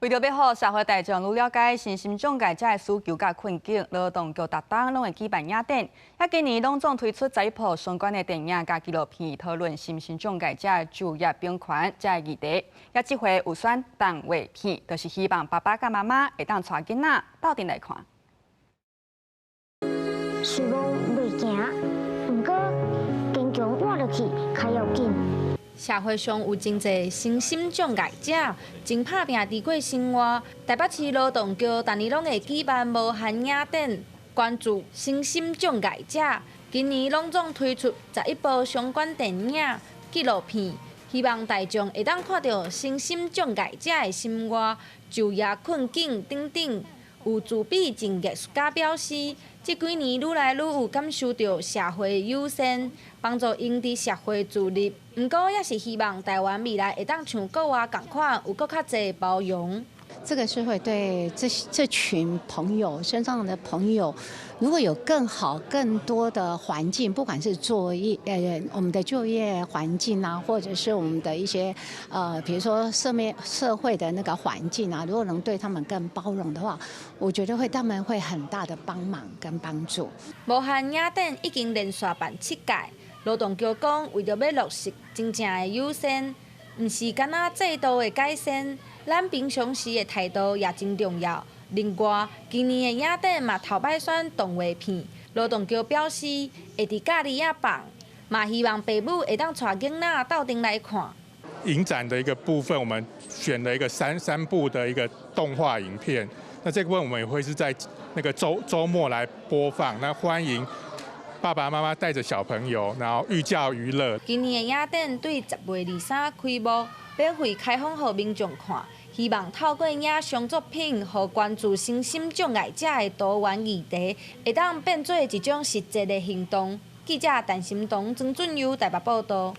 為著欲予社會大眾愈了解身心障礙者的需求佮困境，勞動局逐冬攏會舉辦影展。啊，今年攏總推出11部相關的電影佮紀錄片，討論身心障礙者就業平權這个議題。啊，這回有選動畫片，就是希望爸爸佮媽媽會當帶囡仔鬥陣來看。希望袂行，毋過堅強活落去較要緊。社會上有真濟身心障礙者，真拍拚佇過生活。台北市勞動局逐年攏會舉辦無限影展，關注身心障礙者。今年攏總推出11部相關電影、紀錄片，希望大眾會當看著身心障礙者的生活、就業困境等等。有自閉症藝術家表示，這幾年愈來愈有感受著社會友善，幫助𪜶佇社會自立。毋過也是希望台灣未來會當像國外仝款，有閣較濟包容。這個社會對這群朋友身障的朋友，如果有更好、更多的環境，不管是作業我們的就業環境啊，或者是我們的一些比如說社會的那個環境啊，如果能對他們更包容的話，我覺得會他們會很大的幫忙跟幫助。無限影展已經連續辦七屆，勞動局講，為著欲落實真正的友善，毋是干焦制度的改善，咱平常時的態度也真重要。另外，今年的影展嘛頭擺選動畫片，勞動局表示會佇假日仔放，嘛希望爸母會當帶囡仔鬥陣來看。影展的一個部分，我們選了一個三部的一個動畫影片。那這個部分我們也會是在那個週末來播放。那歡迎爸爸媽媽帶著小朋友，然後寓教於樂。今年的影展對10月23開幕，免費開放予民眾看，希望透過影像作品，予關注身心障礙者的多元議題，會當變做一種實際的行動。記者陳心彤、曾俊佑台北報導。